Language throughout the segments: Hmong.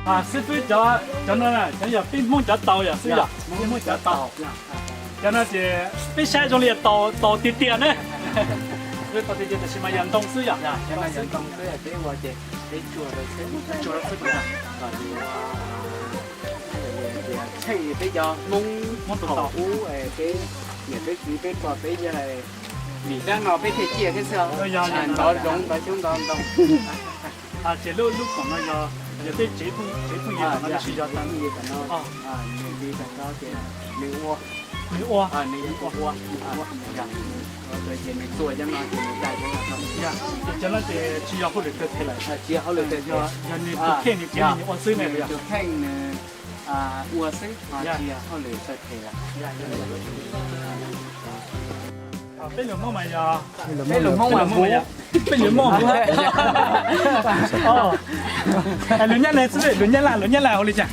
Xib fwb, cov no, cov yog peb Hmoob cov taus yom xib fwb yom? Peb Hmoob cov taus. Cov no ces peb saib zoo li taus tiag tiag na. Peb taus tiag tiag tab sis mas yog ntoo xwb yom? Ntoo xwb. Peb ua ces peb tsuag rau xwb. Tsuag rau xwb. Peb cov Hmoob thaum ub peb niam peb txiv peb pog peb yawg vim dab no peb thiaj ciaj thiab xwb. Ntov zoov ntov xyoob ntov ntoo. Ces lub lub koom no yog, yog tej tsev phooj ywg no sib yog tas. Nws ua, nws ua, nws ua, nws ua, ces nws txua cov no ces nws da cov no. Ces cov no ces tsis yog hauj lwm taw them lawm, tsis yog hauj lwm taw them, yog nws tus kheej nws tsev nws ua xwb ne. Nws tus kheej nws ua xwb, tsis yog hauj lwm taw them lawm. Peb lus Hmoob mas yog, peb lus Hmoob mas yog, peb lus Hmoob mas lus nyab ne xwb, lus nyab laj, lus nyab laj hu li cas?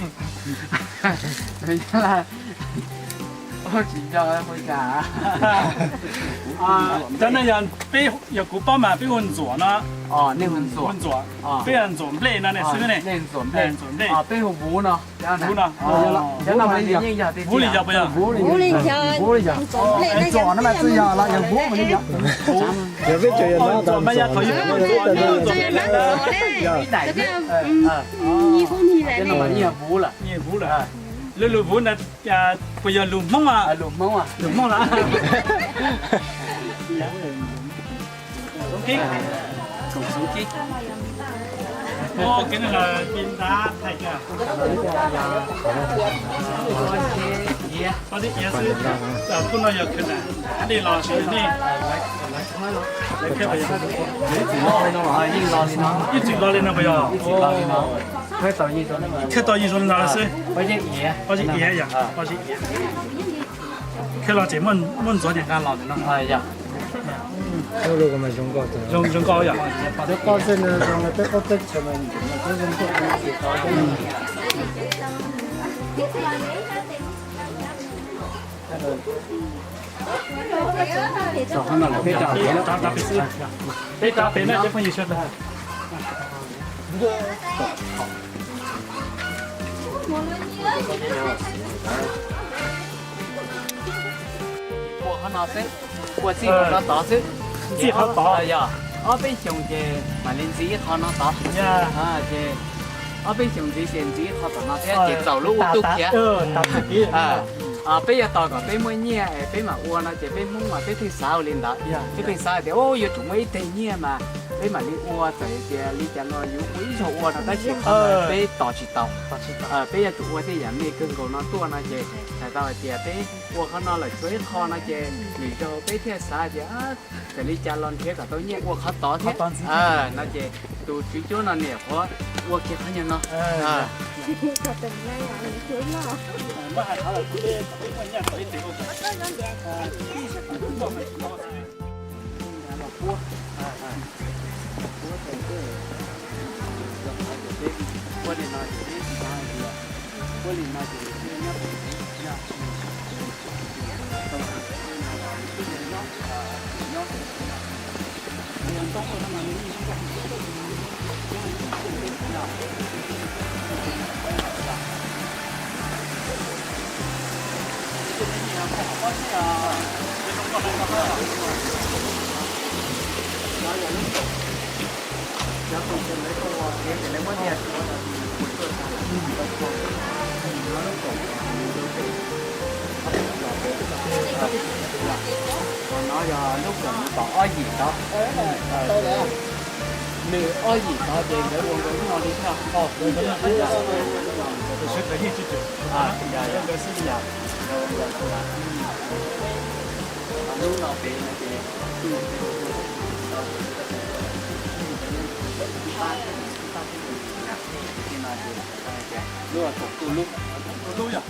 Cov no yog peb, yog kuv paub mas peb hu ntxuam no. Hu ntxuam, peb hu ntxuam nplej no ne xwb ne. Ntxuam nplej, vuv no. Vuv no, vuv li yog puas yog? Vuv li yog, ntxuam no mas tsis yog los yog vuv li yog. Ntxuam mas yog thaum yus ntxuam, ntxuam nplej na. Vuv lawm, lub lus vuv ntawd puas yog lus Hmoob? Lus Hmoob lawm. Koom xoob kib. Koom xoob kib. Ua ke no los pib ntab thaij kiag. Ob tib iav xwb. Khub no yog khwv na, dej los sis nej? Ib txwm los li no puas yog? Khwv tau yeej zoo li no xwb. Pob zeb iav yog, pob zeb iav. Khwv los ces muaj ntxuav ces nqa los li no. Zoo, zoo nkauj yom. Peb rov pem na cov phooj ywg sawv daws. Ua qhov no xwb, ua txij qhov no tod xwb. Txij qhov tod. Yog ob peb xyoos ces mam li ntxiv ib qho no tod. Ces ob peb xyoos ntxiv ces ntxiv ib qho tom no thiab ces txaus lub ua tub khiav. Peb yuav tos kom peb muaj nyiaj es peb mam ua no ces peb Hmoob mas peb thiaj xav ua li ntawd. Peb pheej xav tias yuav tsum muaj ib teg nyiaj mas peb mam li ua, txawm tias li cas los yuav ua ib zaug ua no tab sis qhov no peb tos tsis tau. Peb yuav tsum ua tej yam me kawg nkaus no tuaj no ces hais tau hais tias peb ua qhov no lawm tshuav ib qho no ces lwm zaug peb thiaj xav tias txawm li cas los nrhiav kom tau nyiaj ua qhov tod thiab no ces tus tswv cuab no niam qhuav ua kiag qhov nyuag no. Qhov no yog lub koom mus tom ob yim tod. Nws ob yim tod ces nkawd ua nkawd lub no li thiab. Sawv daws yeej tsis tseem, nkawd xwb li yom. Lub no pem no ces lub koom kuj lub, kuj lub yom.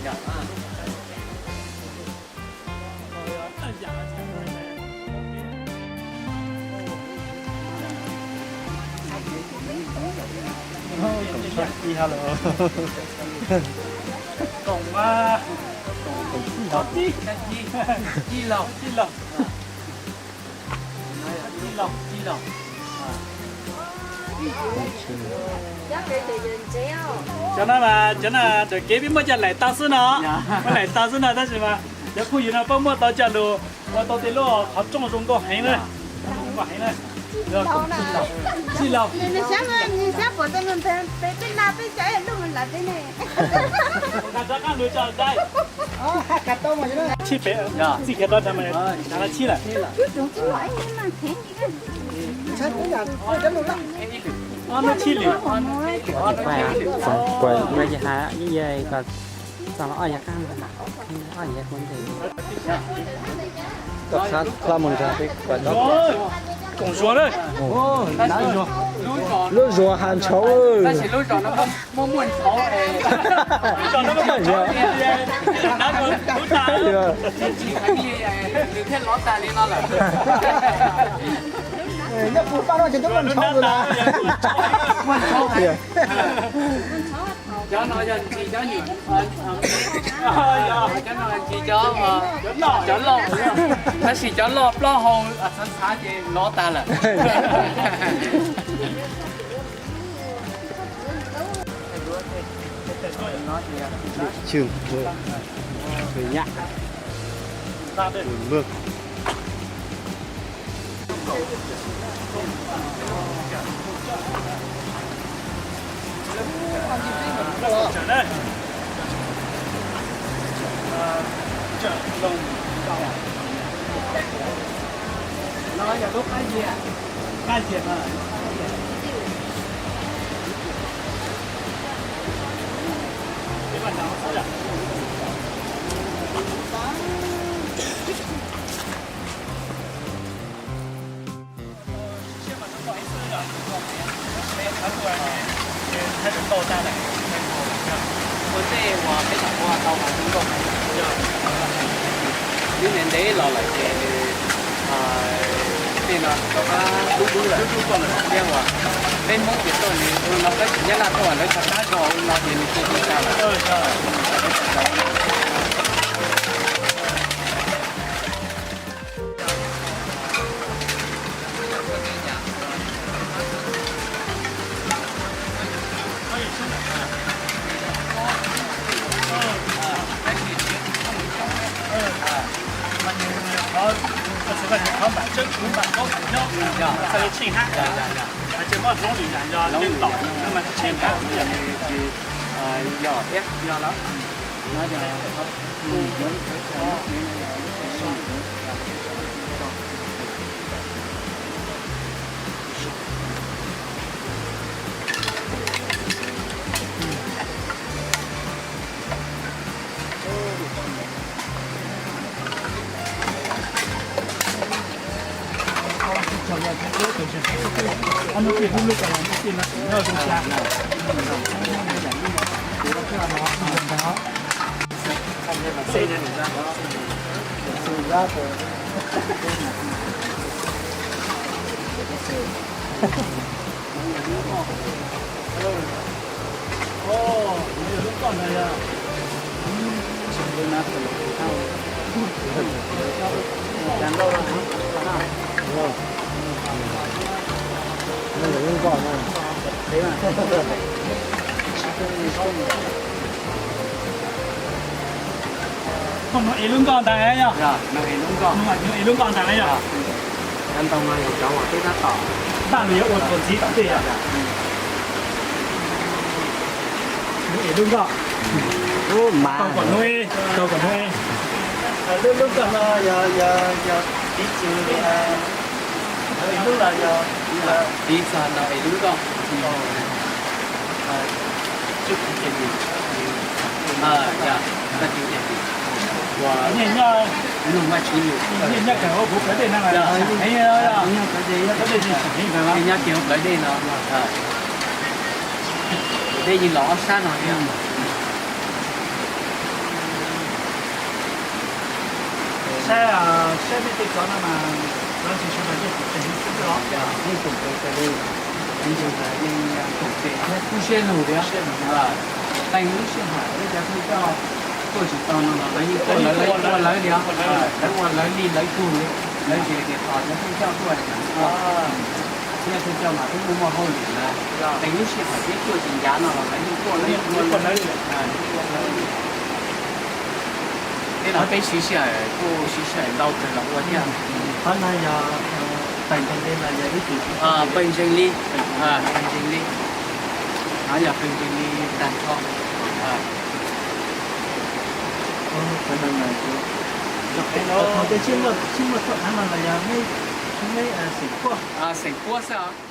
Koom txij, txij laug, txij laug, txij laug. Cov no mas cov no raws kev peb muab coj laim tau xwb no, muab laim tau xwb no tab sis mas cov phooj ywg no pab muab tau coj lug ua tau tej lub qhov rooj zoo nkauj heev na, zoo nkauj heev na. Txij laug, rov qab lug tso dai. Txij pem, txij kiag tod, txij lawm. Ob hnub tsib lwm. Kuv, kuv, kuv, kuv, kuv, kuv, kuv, kuv, kuv, Koom zuag na. Lub zuag has ntshauv. Muaj muaj ntshauv. Nws thiaj lov tas li no lawm. Nyob puag paj no ces twb muaj ntshauv lawm na. Muaj ntshauv. Cov no yog ntsis cov nyuam, cov no ntsis cov, cov loj, tab sis cov loj plaub hau txhav txhav ces lov tag lawm. Dim tswm, dim nyam, dim mog. Ua ntej uas peb tham ua tau mas zoo nkauj heev. Twb ntev ntev los lawm ces nws, tej no rov qab dub dub lawm thiab uas peb Hmoob ces tuaj nws ua no peb tsis nyob Nyab Laj tuaj lawv rov qab rau no ces nws cia li tag lawm. Qhov ntawm tseeb kuv mam paub kuv nyob, txhaj li tsheej hab. Ces muab zoov lwm yam yog leej tom no mas tsheej hab xwb yog. Yog thiab, yog lawm. Koj mus ev lub nkoj ntag yog? Mus ev lub nkoj ntag na yog? Cov ntoo no yog cov uas peb tab tom, tab tom yuav ua txuas ntxiv tom ntej yog? Mus ev lub nkoj. Tau kom hnub, tau kom hnub. Lub, lub nkoj no yog, yog, yog piv txwv li, lub los yog piv txwv no es lub nkoj. Nyob kawg hauv kuv plawv dej no, nyob kawg hauv plawv dej no. Dej yeej los ob sab no thiab. Saib, saib peb tej tsov no mas lawv tsis sawv daws yeej koom tes heev xwb los? Yeej koom tes tas li, yeej koom tes thiab kub siab lug thiab. Qee lub sij hawm ib cov phooj coj tuaj tsis tau no los lawv yeej tuaj, lawv ua lawv li, lawv ua lawv li lawv tug li, lawv tsis tias tos cov phooj coj tuaj li. Nyob thawj coj mas peb kuj muaj hauj lwm na, es lub sij hawm peb tuaj tsis ncav no los lawv yeej tuaj, lawv yeej tuaj. Tej no peb siv sij hawm kuj siv sij hawm ntau kawg los ua thiab. Qhov no yog pawg ntseeg li los yog ib tug? Pawg ntseeg li, pawg ntseeg li, no yog pawg ntseeg li tag nrho. Thaum ntawd sib muaj, sib muaj txoj av no los yog meb, meb xeem Puab? Xeem Puab xwb os.